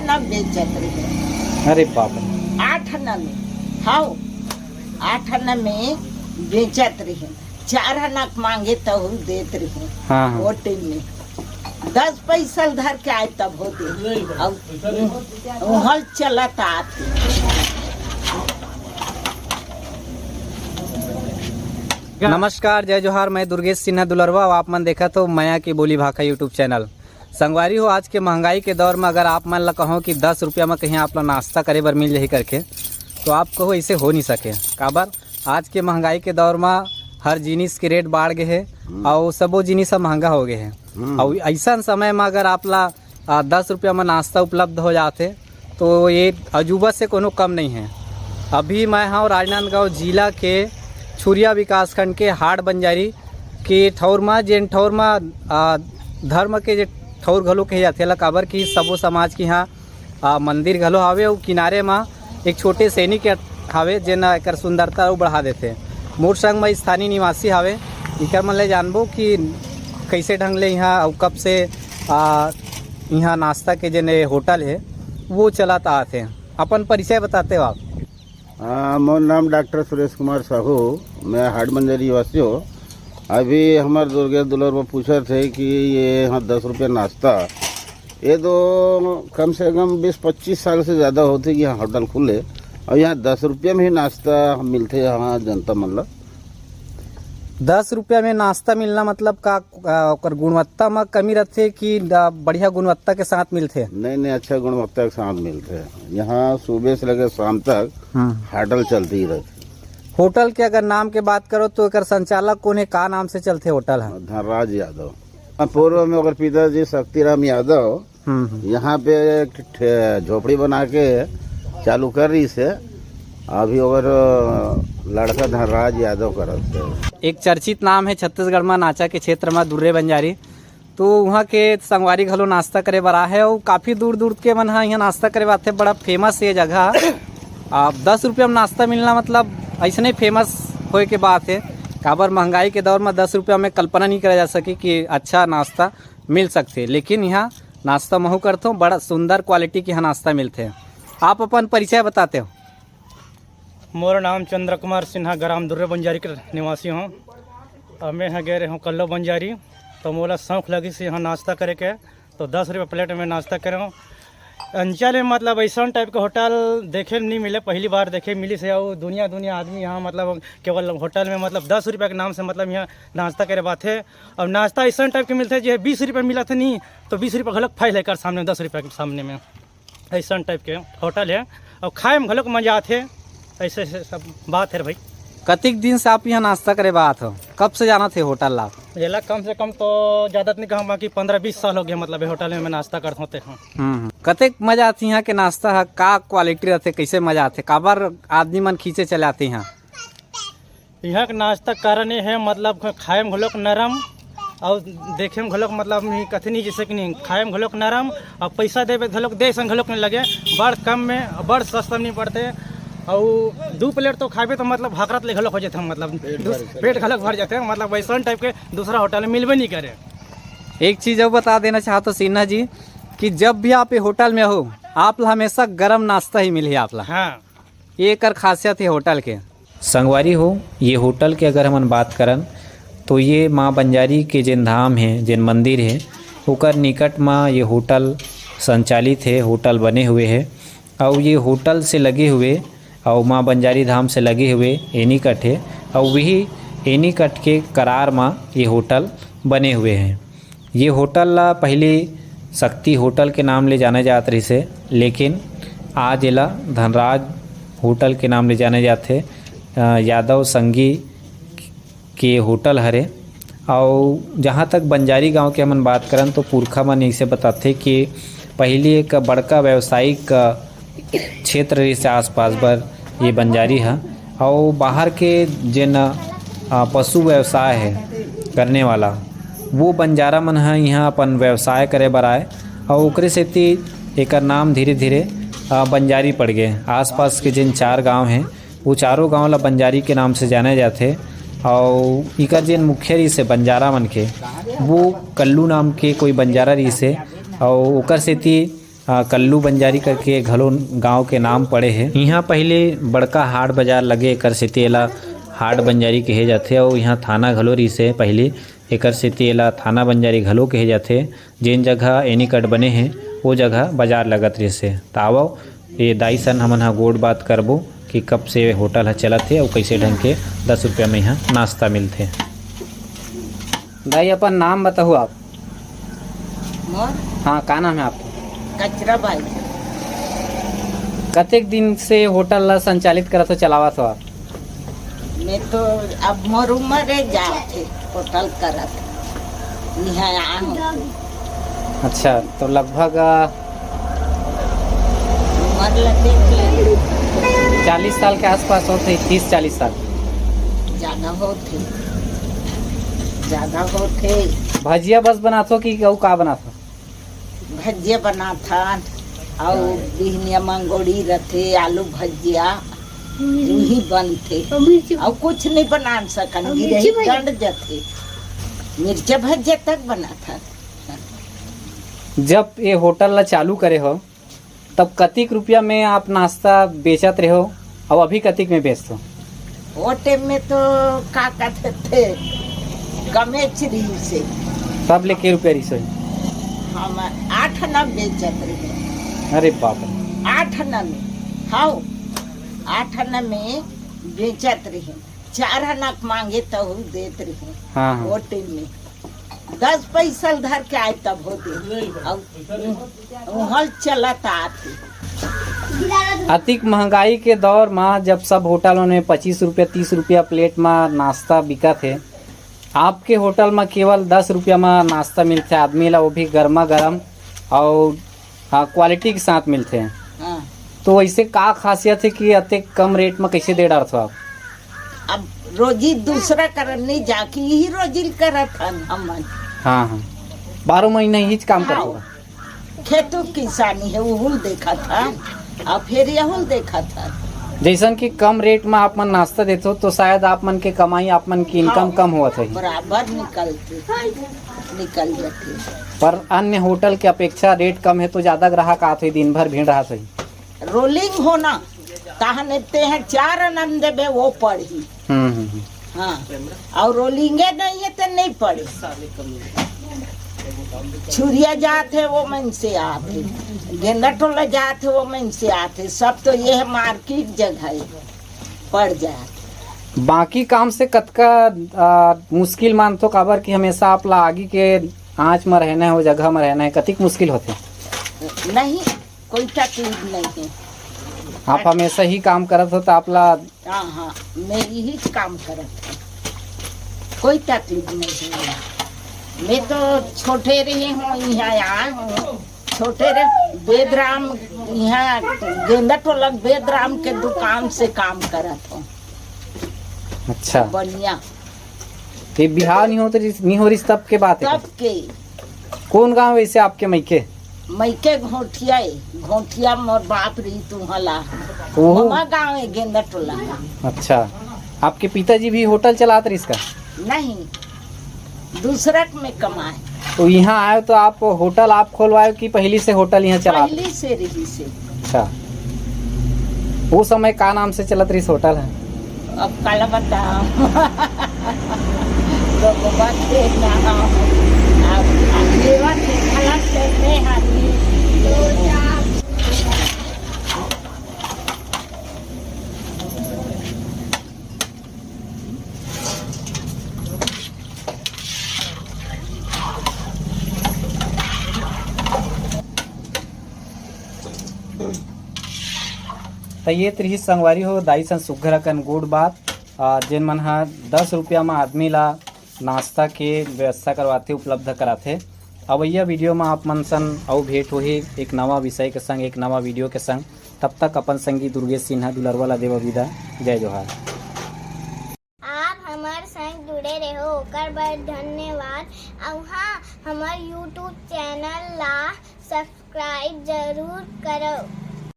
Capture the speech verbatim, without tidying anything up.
ना बेचत रहे। अरे बाप रे। आठ आना में, हाँ, आठ आना में बेचत रहे। चार आना के मांगे तहू देत रहे। हाँ, हाँ। वो टाइम में दस पैसा धर के आए तब होते। अब उहल चलत आते। नमस्कार, जय जोहार, मैं दुर्गेश सिन्हा दुलरवा, अउ आप मन देखत हो मया के बोली भाखा YouTube चैनल। संगवारी हो, आज के महंगाई के दौर में अगर आप मन ला कहो कि दस रुपया में कहीं आप ला नाश्ता करे बर मिल जाही करके, तो आप कहो, ऐसे हो नहीं सके। काबर? आज के महंगाई के दौर में हर जिनिस के रेट बाढ़ गए हे, हम्म। अउ सबो जिनिस ह महंगा हो गए हे। हम्म। अउ ऐसन समय में अगर आप ला, आ, दस रुपया में नाश्ता उपलब्ध हो जाथे, तो ये अजूबा से कोनो कम नहीं है। अभी मैं हूँ राजनांदगांव जिला के छुरिया विकासखंड के हाट बंजारी के ठौर मा, जेन ठौर मा, आ, धर्म के जे ठौर घलो कहे जाथे ला, काबर कि सबो समाज के यहाँ, आ, मंदिर घलो हावे अउ किनारे मा एक छोटे सैनिक के हावे, जेन एकर सुंदरता अउ बढ़ा देथे। मोर संग मा स्थानीय निवासी हावे, इकर मन ले जानबो कि कैसे ढंग ले यहाँ अउ कब से, आ, यहाँ नाश्ता के जेन होटल है, वो चलत आत है। अपन परिचय बताते हो आप? हाँ, मोर नाम डॉक्टर सुरेश कुमार साहू, मैं हाट बंजारी निवासी हूँ। अभी हमारे दुर्गेश दुलर वो पूछत हे कि ये यहाँ दस रुपये नाश्ता, ये तो कम से कम बीस पच्चीस साल से ज़्यादा होथे कि यहाँ होटल खुले, अउ यहाँ दस रुपये में ही नाश्ता मिलथे यहाँ जनता मन ला। दस रुपया में नाश्ता मिलना मतलब का, आ, ओकर गुणवत्ता में कमी रथे कि, आ, बढ़िया गुणवत्ता के साथ मिलथे? नहीं, नहीं, अच्छा गुणवत्ता के साथ मिलथे। यहाँ सुबह से लेकर शाम तक हम्म। होटल चलती रहती। होटल के अगर नाम के बात करो तो एकर संचालक कौन है, का नाम से चलथे होटल है? धनराज यादव। हाँ, पूर्व में ओकर पिताजी शक्तिराम यादव हम्म, हम्म। यहाँ पे एक ठे-, झोपड़ी बना के चालू कर रही से। अभी ओकर लड़का धनराज यादव करत हे। एक चर्चित नाम है छत्तीसगढ़ में नाचा के क्षेत्र में दुर्रे बंजारी। तो वहाँ के संगवारी घलो नाश्ता करे बर आए हे अउ काफ़ी दूर दूर के मन ह यहाँ नाश्ता करे बर आथे। बड़ा फेमस ये जगह। अब दस रुपया में नाश्ता मिलना मतलब ऐसने फेमस होए के बात है। काबर महंगाई के दौर में दस रुपया में कल्पना नहीं करा जा सके कि अच्छा नाश्ता मिल सकथे, लेकिन यहाँ नाश्ता महू करथों, बड़ा सुंदर क्वालिटी के यहाँ नाश्ता मिलथे। आप अपन परिचय बताते हो? मोर नाम चंद्र कुमार सिन्हा, ग्राम दुर्रे बंजारी के निवासी हूँ। अब मैं यहाँ गए रहे हूँ कल्लो बंजारी, तो मोला शौक लगी से यहाँ नाश्ता करे के, तो दस रुपये प्लेट में नाश्ता करे हूँ। अंचल में मतलब ऐसा टाइप के होटल देखे में नहीं मिले, पहली बार देखे मिली से, और दुनिया दुनिया आदमी यहाँ मतलब केवल होटल में मतलब दस रुपये के नाम से मतलब यहाँ नाश्ता करे बात है। और नाश्ता ऐसा टाइप के मिलते जो है बीस रुपये मिला थे नहीं, तो बीस रुपये घलक फाइल है कर सामने, दस रुपये के सामने में। ऐसा टाइप के होटल है और खाए में घलक मजा आथे। ऐसे, ऐसे सब बात है भाई। कतिक दिन से आप यहाँ नाश्ता करे बर आत हो? कब से जानत हे होटल ला? एला कम से कम तो ज़्यादा तो नहीं कहूँ, बाकी पंद्रह बीस साल हो गए, मतलब, ये होटल में मैं नाश्ता करत होते हूँ। हम्म, हम्म। कतेक मजा आथे यहाँ के नाश्ता ह? का क्वालिटी रहथे, कैसे मजा आथे? काबर आदमी मन खींचे चले आथे यहाँ? यहाँ के नाश्ता के कारण ये है, मतलब, खाए में घलोक नरम और देखे में घलोक, मतलब, नहीं कथे नहीं, जैसे कि नहीं, खाए में घलोक नरम और पैसा देवे घलोक दे संग घलोक नहीं लगे, बड़ कम में, बड़ सस्ता में नहीं पड़ते। और दो प्लेट तो खाबे तो, मतलब, हकरत ले घलोक हो जाते हैं, मतलब, पेट दूस-, भर पेट घलोक भर जाते हैं, मतलब, वैसन टाइप के दूसरा होटल में मिलबे नहीं करे। एक चीज़ और बता देना चाहता हूँ सिन्हा जी, कि जब भी आप ये होटल में हो, आप ला हमेशा गरम नाश्ता ही मिली आप ला। हाँ। ये एकर खासियत है होटल के। संगवारी हो, ये होटल के अगर हमन बात करन, तो ये माँ बंजारी के जेन धाम हे, जेन मंदिर हे, ओकर निकट म ये होटल संचालित हे, होटल बने हुए हे। अउ ये होटल से लगे हुए अउ माँ बंजारी धाम से लगे हुए एनीकट हे, अउ वही एनीकट के करार म ये होटल बने हुए हे। ये होटल ला पहिली शक्ति होटल के नाम ले जाने जात रहिस हे, लेकिन आज एला धनराज होटल के नाम ले जाने जाथे। अ, यादव संगी के होटल हरे। अउ जहाँ तक बंजारी गांव के हमन बात करन, तो पुरखा मन इसे बताथे कि पहिली एक बड़का व्यावसायिक क्षेत्र रहिस आसपास बर ये बंजारी ह। अउ बाहर के जेन, अ, पशु व्यवसाय हे करने वाला, वो बंजारा मन ह इहाँ अपन व्यवसाय करे बर आए, अउ ओकरे सेती एकर नाम धीरे-धीरे, अ, बंजारी पड़ गे। आसपास के जेन चार गांव हे, वो चारों गांव ला बंजारी के नाम से जाने जाथे। अउ इकर जेन मुखिया रहिस हे बंजारा मन के, वो कल्लू नाम के कोई बंजारा रहिस हे, अउ ओकर सेती आ, कल्लू बंजारी करके घलो गांव के नाम पड़े हे। इहाँ पहिले बड़का हाट बाजार लगे, एकर सेती एला हाट बंजारी कहे जाथे। अउ इहाँ थाना घलो रिहिसे पहिले, एकर सेती एला थाना बंजारी घलो कहे जाथे। जेन जगह एनीकट बने हे, वो जगह बाजार लगत रिहिसे। त आवव, ये दाई सन हमन ह गोठ बात करबो कि कब से होटल ह चलत हे अउ कइसे ढंग के दस रुपया में इहाँ नाश्ता मिलथे। दाई, अपन नाम बताहू आप। मोर? हाँ, का नाम है आपका? कचरा बाई। कतेक दिन से होटल ला संचालित करत हो, चलावत हो आप? मैं तो अब मोर उम्र है, जात है होटल करत, यहाँ आ हूँ। अच्छा, तो लगभग, अ, उम्र ला देख ले। चालीस साल के आसपास होत है, तीस चालीस साल। ज्यादा होत है, ज्यादा होत है। भजिया बस बनात हो कि अउ का बनात हो? भजिया बनाथन, अउ बिहनिया मंगोड़ी रथे, आलू भजिया, उही बनथे। अउ कुछ नहीं बना सकन, गिरही डंड जथे। मिर्चा भजिया तक बनाथन। जब ये होटल ला चालू करे हो, तब कतिक रुपया में आप नाश्ता बेचत रहे हो, अउ अभी कतिक में बेचत हो? वो टाइम में तो का कहते थे, कमेच रहिसे। तब ले के रुपया रहिसे? हम आठ आना बेचत रहे। अरे बाप रे। आठ आना में, हाँ, आठ आना में बेचत रहे। चार आना के मांगे तहु देत रहे। हाँ, हाँ। वो टाइम में दस पैसा धर के आए तब होते। अब उहल चलत आथे। अतिक महंगाई के दौर म जब सब होटल मन में पच्चीस रुपया, तीस रुपया प्लेट म नाश्ता बिकत हे, आपके होटल म केवल दस रुपया म नाश्ता मिलथे आदमी ला, वो भी गर्मा गर्म अउ, हाँ, क्वालिटी के साथ मिलथे। हाँ। तो वैसे का खासियत है कि अतेक कम रेट म कैसे दे डारथो आप? अब रोजी दूसरा करन नहीं जाके यही रोजी करत हन हमन। हाँ, हाँ, बारह महीना ही काम करत हाँ। हो। खेतों किसानी है, उहुल देखत हन, अउ फिर यहुल देखत हन। जैसन कि कम रेट में आप मन नाश्ता देथो, तो शायद आप मन के कमाई, आप मन की इनकम हाँ, कम होवत होही। बराबर निकलते, निकल जाते। पर अन्य होटल के अपेक्षा रेट कम है, तो ज्यादा ग्राहक आत होही, दिन भर भीड़ रहत होही। रोलिंग होना, तहन ते हैं चार आना देबे, वो पड़ही। हम्म, हम्म, हम्म। हाँ, अउ रोलिंगे नहीं है, तो नहीं पड़े। छुरिया जात है, वो मन से आत है, गेंदा टोला जात है, वो मन से आत है, सब तो ये है मार्केट जगह है, पड़ जात। बाकी काम से कतका, आ, मुश्किल मानथो, काबर कि हमेशा आप ला आगी के आँच म रहना है, वो जगह म रहना है, कतिक मुश्किल होथे? नहीं, कोई तकलीफ नहीं है। आप हमेशा ही काम करत हो, तो आप ला हाँ, हाँ, मैं यही काम करत हूँ, कोई तकलीफ नहीं है। मैं तो छोटे रही हूँ, यहाँ आए हूँ, छोटे रहे, बेदराम, यहाँ गेंदा टोला बेदराम के दुकान से काम करत हूँ। अच्छा। बढ़िया। ये बिहाव नहीं होत रिस-, नहीं हो रिस तब के बात है? तब के। कौन गांव वैसे आपके मइके? मइके घोटिया है, घोटिया मोर बाप रही तुहला। ओहो। ममा गांव है गेंदा टोला। अच्छा, आपके पिताजी भी होटल चलात रहिस का? नहीं, दूसरा के में कमाए। तो यहाँ आए तो आप होटल आप खोलवाए कि पहली से होटल यहाँ चलात? पहली से रही से। अच्छा, वो समय का नाम से चलत रहिस होटल है? अब काला बताओ। तो बात है ना, अब, अब लेवा के गलत से नहीं आदमी। त ये त रिहिस संगवारी हो, दाई सन सुग्घर अकन गोठ बात, आ, जेन मन ह दस रुपया म आदमी ला नाश्ता के व्यवस्था करवाथे, उपलब्ध कराथे। अवइया वीडियो म आप मन सन अउ भेंट होही एक नवा विषय के संग, एक नवा वीडियो के संग। तब तक अपन संगी दुर्गेश सिन्हा दुलरवा ला देवा विदा। जय जोहार। आप हमर संग जुड़े रहो, ओकर बर धन्यवाद। अउ हाँ, हमर YouTube चैनल ला सब्सक्राइब जरूर करो।